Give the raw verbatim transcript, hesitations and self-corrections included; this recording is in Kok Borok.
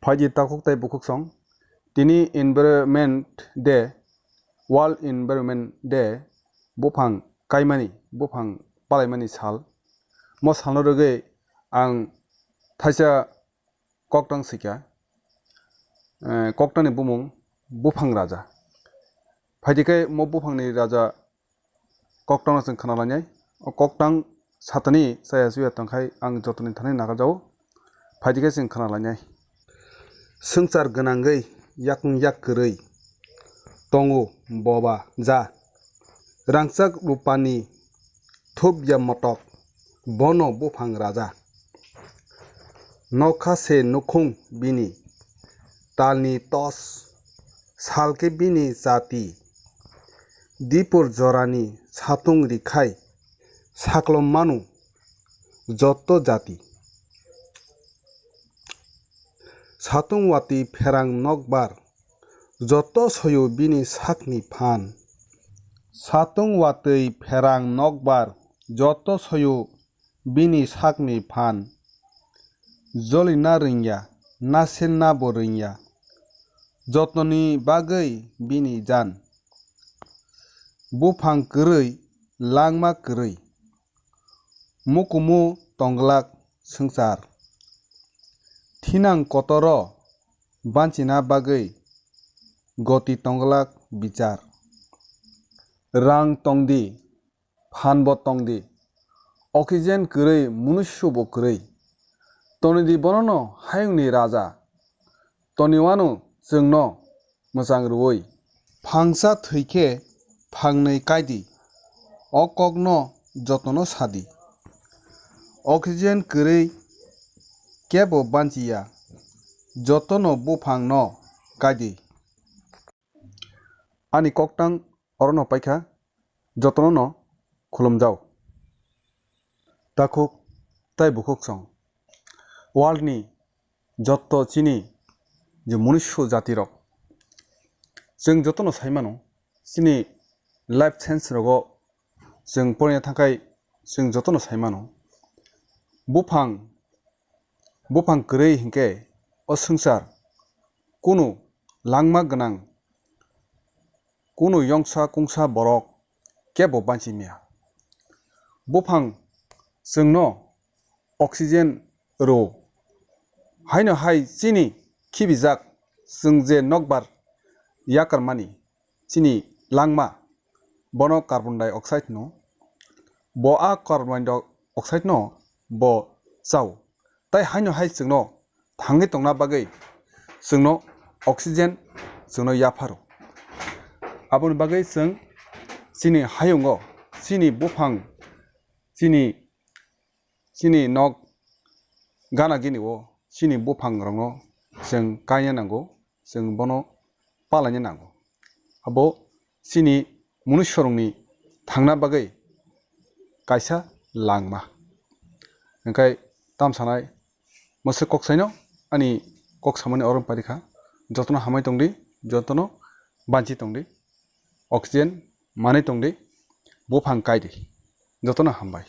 Phaidi takhuk tei bukhuk song. Tini Environment Day, World Environment Day, buphang kaimani, buphang palaimani sal. Mo salno rwgwi ang thaisa koktang sikha. Eh, koktangni bumung buphang raja. Phaidi khe mo buphangni raja koktangno chwng khna lainai. O koktang satani chaya chuya tongkhai ang jotoni thani nakarjao. Phaidi khe chwng khna lainai. Swngchar gwnangwi yakung yak kwrwi tongo boba ja. Rangchak rupani thupya motok bono buphang raja. Nokha se nukhung bini talni tos, salkhe bini chati. Dipur jorani satung rikhai saklom manu jotto jati. Satung watwi pherang nokbar jotto soyo bini sakni phan. Satung watwi pherang nokbar jotto soyo bini sakni phan. Jolina rwngya, nasenna bo rwngya, jotoni bagwi bini jan. Buphang kwrwi, langma kwrwi, mukumu tongglak swngchar. Thinang kotoro banchina bagwi goti tongglak bichar. Rang tongdi, phanbo tongdi, oxygen kwrwi, munusu bo kwrwi. Tonidi bonono hayungni raja, toniwano chwngno mwchang rwui. Phangsa thwikhe phangnwi kaidi, o kokno jotono sadi. Oxygen kwrwi kebo banchiya, jotono buphangno kaidi. Ani koktang orono paikha, jotono no khulumjao. Takhuk tei bukhuk song. World ni jotto chini je munusu jati rok, chwng jotono sai mano, chini life science rogo chwng porina thangkhai chwng jotono sai mano. Buphang, buphang kwrwi hinkhe o swngchar kunu langma gwnang, kunu yongsa kungsa borok kebo banchi maya. Buphang chwngno oxygen rw. Haino hai chini khibijak chwng je nokbar yakarmani chini langma, bono carbon dioxide no, bo a carbon dioxide no bo chao. Tai haino hai chwngno thangwi tongna bagwi chwngno oxygen chwngno yapharo. Aboni bagwi chwng chini hayungo, chini buphang, chini, chini nok gana gini o chini buphang rokno chwng kaina nango, chwng bono palaina nango. Abo chini munusorokni thangna bagwi kaisa langma. Hwnkhe tam sanai, mwswk kok saino ani kok samani oro parikha. Jotono hamai tongdi, jotono banchi tongdi, oxygen manwi tongdi, buphang kaidi. Jotono hambai.